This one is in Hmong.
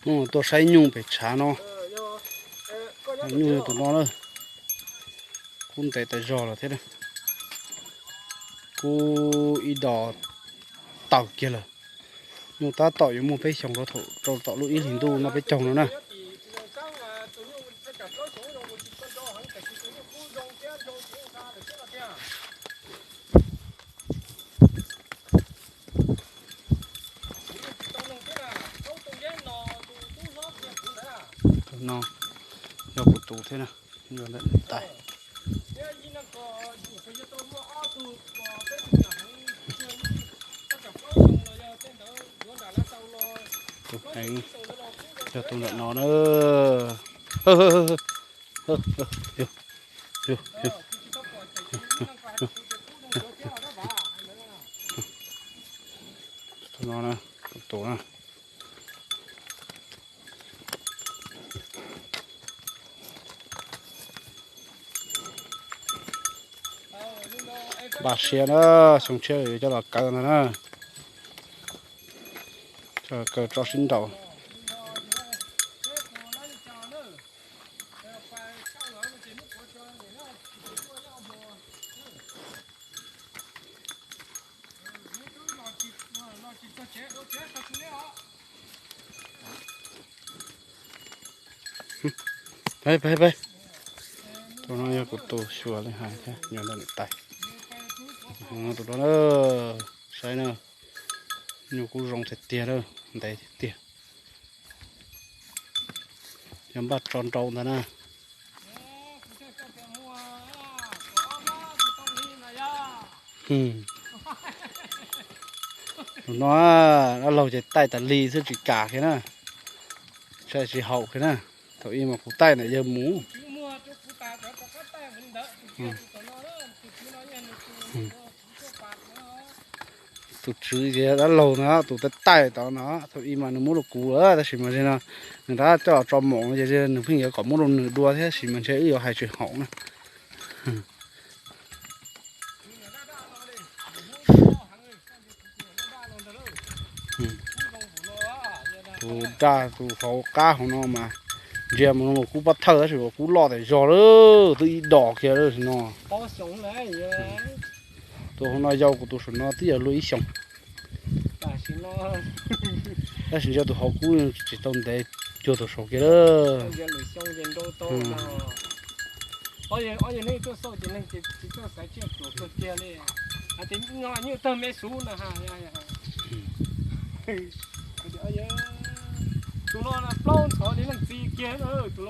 Hnub no tuaj saib nyuj pem tshav no. Nyuj yog tus no na. Kub ntev tas zog lawm thiab. Kub ib dos tawm kiag lawm. Nyuj tab tom yuav muaj peb xyoos rau thaum rau tom lub ib hlis ntuj noj peb caug no na. Tus no yog kuv tus thiab na, yog ntawm niam tais. Tus heev yog tus ntawm no na. Tus no na, tus tus na. Npaj siab na, xyoo tshiab yuav coj los kaw ntag na. Coj los kaw tso sib nraus. Peb, peb, peb. Tus no yog kuv tus xyuas li hais thiab, yog ntawm niam tais. Tus no na, saib na, nyuj kub zoo tiag tiag, ntev tiag tiag. Yog npaj tso nrau ntag na. Tus no dab laug ces taij tas li xwb tsis kam kiag na, tsis haum kiag na. Thaum ub mas kuv taij ntawm yawg mus. Tus tswv ces dab laug no, tus taij taij tod no, thaum ub mas nws muab rau kuv lawm, tab sis mas no nws rov coj los tso mom ces nws pheej yuav kom muab rau nws dua thiab, tab sis mas ntshe wb yuav hais tsis haum na. Tus daj tus hauv qab hauv no mas ntsia mus no mas kub pab thawj tab sis mas kub loj tas zog lawm, twb ib dos kiag lawm no. Tus hauv no yau kuv tus saum no twb yog luag ib xyoos. Tab sis ntsia tus hauv kub tsis tau ntev cuag tus saum kiag lawm. Tus no plaub ntxhov li leej txiv kiag tus no.